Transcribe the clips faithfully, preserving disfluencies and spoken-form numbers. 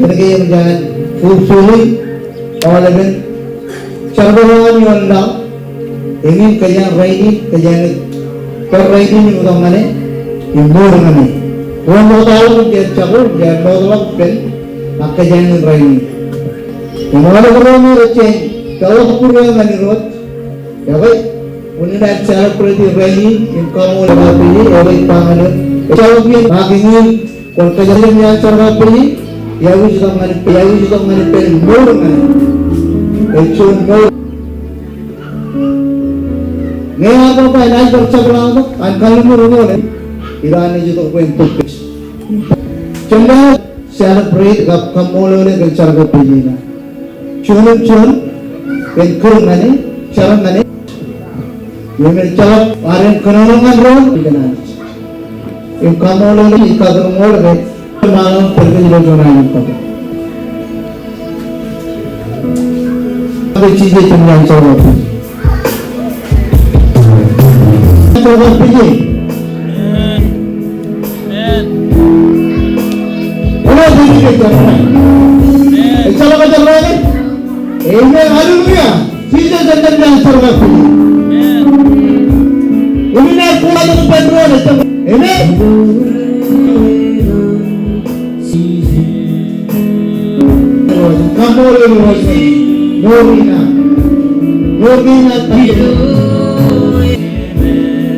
Kōnke eṃōj an fulfill aolepen jar ko an ioon laḷ, eñin kōjeañ rainin, kōjeañ pād rainin im itok ñan e, im mour ñan e. Ruo ṃoktaḷọk im jeañ jako, jeañ ṃoktaḷọk ippān, ak kōjeañ in rainin. Im aolep ro me rej jañin peḷḷọk būruō ñan Irooj, ekwe, unin aer celebrate rainin im kaṃṃoolol Jekab Peje, ekwe, ba ñan eok, ejjeḷọk iien, ak eñin, kwōn kōjjeḷọk iaan Jekab Peje, iọkwe itok ñan, iọkwe itok ñan ippān im mour ñan e. Ej juon mour. Ñe ear ba enaaj bar jabdewōt, an kalliṃur ñoḷ e, ilo an ej itok bwe en tōppej. Jen celebrate kab kaṃṃoolol e kōn Jekab Peje ṇe. Juon im juon, kōn kūr ñan e, jar ñan e. Im ejjeḷọk ad en kōnono ñan doon, ikōṇaan. Im kaṃṃoolol e, ikkatak ñoḷ ke, ṃaanḷọk pād kōj ilo juon aelōñ katak. Ke Jisōs ej iaan Jekab Peje. Jekab Peje. Amen. Amen. Ejjeḷọk, ejjeḷọk. Amen. Hallelujah. Jisōs ej iaan Jekab Peje. Amen. Unin aer kobatok ippān doon ejjeḷọk. Amen. Kaṃṃoolol Irooj. Mour in an. Mour in an.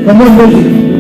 Come on, music.